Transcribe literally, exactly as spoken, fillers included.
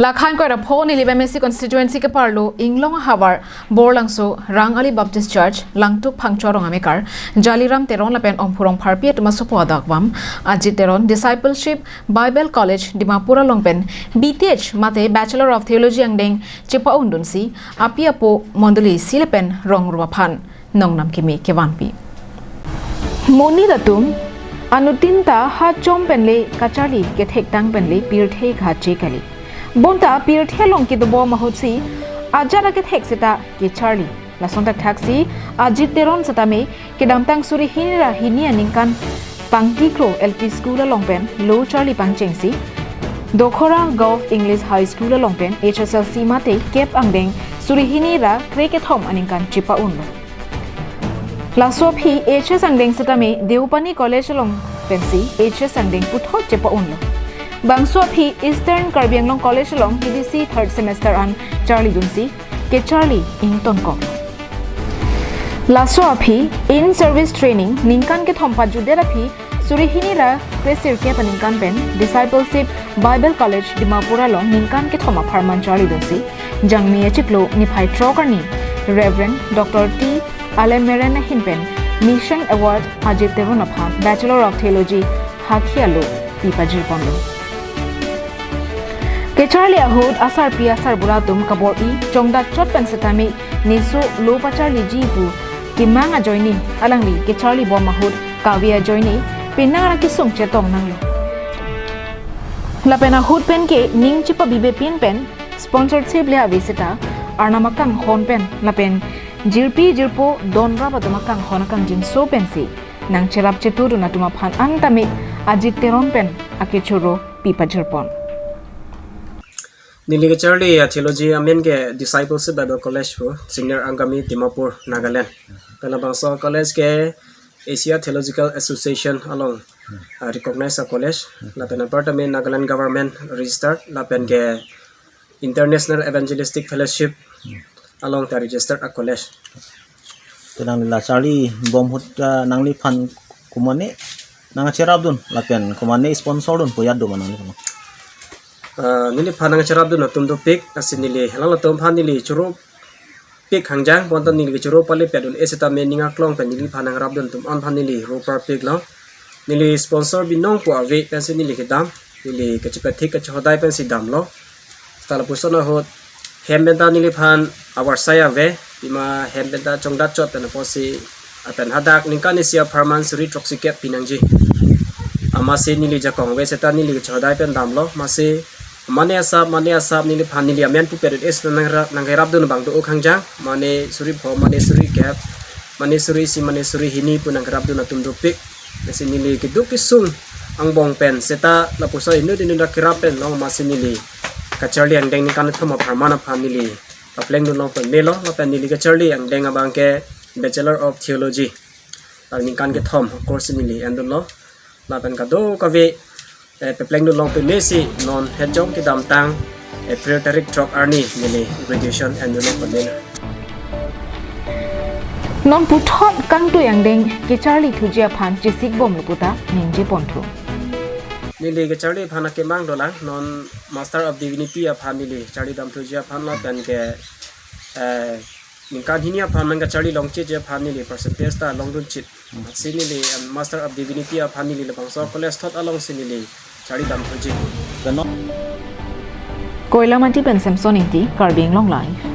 Lakhan koira pho Nilip M A C constituency keparlo Inglong ahavar Borlangso Rang Ali Baptist Church, Langtuk Phangcho arong amekar Jaliram Teron lapen Ongphu Rongpharpi atum asopo adakvam Ajit Teron Discipleship Bible College Dimapur along pen B T H mate Bachelor of Theology angdeng chepa-undunsi api apo mondoli isi lapen rong ruwa aphan nongnam keme kevanpi. Monit atum anuttin ta ha chom pen le kacharli, kethektang pen le pirthe khache kali. Bonta pirthe along kedobom ahutsi ajat akethek seta kecharli. Lason thakthaksi Ajit Teron setame kedamtang suri hini ra hini aningkan Pangtikro L P School along pen lo charli pangchengsi Dokhora Govt English High School along pen H S L C mate kep angdeng suri hini ra krekethom aningkan chepa-unlo. Laso aphi H S angdeng setame Deopani College along pensi H S angdeng puthot chepa-unlo. Bangso aphi Eastern Karbi Anglong College along T D C third semester an charlidunsi kecharli ingtonkok. Laso aphi in service training ningkan kethom pajutdet aphi suri hini ra kresirkep aningkan pen Discipleship Bible College Dimapur along ningkan kethom apharman charlidunsi Jangmi achiklo niphai throk arni Reverend Doctor T Alemeren ahin pen Mission Award Ajit Teron aphan Bachelor of Theology hakhi alo pipajirponlo. Kecharli ahut asarpi asarbura atum kabor-i chongdat chot pen setame neso lo pacharliji pu kemang ajoine alangli kecharlibom ahut kave ajoine penang ra kesung chetong nanglo. Lapen ahut pen ke ning chepabibepin pen sponsorship le ave seta arnam akanghon pen lapen jirpi jirpo donrap atum akanghon akangjinso pensi nangcherap chetudun atum aphan an tame Ajit Teron pen akechoro pipajirpon. Neli kecharli a theology amen ke Discipleship Bible College pu Senior Angami Dimapur, Nagaland. Pen labangso college ke Asia Theological Association along, ah, recognized a college. Lapen apartment Nagaland government registered lapen ke International Evangelistic Fellowship along ta registered a college. Te nangli la charlibom ahut, ah, nangliphan komatne nangcherapdun lapen komatne sponsordun pu ajat do ma nangliphan? Ah, neliphan nangcherapdun atum dopik, lasi neli alangtum aphan neli choropik hangjang, bonta neli kechoro pale pedun-e setame ning aklong pen neliphan nangrapdun atum an aphan neli ro parpiklo. Neli sponsor binong pu ave pensi neli kedam, neli kachepethik kachehodai pensi damlo. Seta lapuson ahut hem pen ta neliphan avarsai ave, pima hem pen ta chongdat chot pen apotsi, lapen hadak ningkan isi apharman suri throksi kep pinangji. Amatsi neli jakong ave seta neli kachehodai pen damlo, amatsi mane asap, mane asap neliphan neli amen pu pedun-e seta nangra-, nangkerapdun abang do-o hangjang, mane suri pho, mane suri kep, mane suri isi, mane suri hini pu nangkerapdun atum dopik. Lasi neli keduk kesung angbong pen seta lapuson inut inut akerap pen long amatsi neli kacharli angdeng ningkan kethom apharman aphan neli paplengdun long pen melo, lapen neli kacharli angdeng abang ke Bachelor of Theology, ah, ningkan kethom course neli endunlo. Lapen kadokave, eh, paplengdun long pen mesi non hejong kedamtang April tarik throk arni neli graduation endun long pen melo. Non puthot kangtui angdeng kecharli thuji aphan chesikbomlo puta ningjeponthu. Neli kecharli aphan akemang dolang, non Master of Divinity aphan neli charlidam thuji aphan lapen ke, eh, ningkan hini aphan nangkacharli longchitji aphan neli percentage ta longdunchit. Lasi neli, em, Master of Divinity aphan neli labangso college thot alongsi neli charlidam thuji. Kano? Koilamati pen Samson Ingti, Karbi Anglong Live.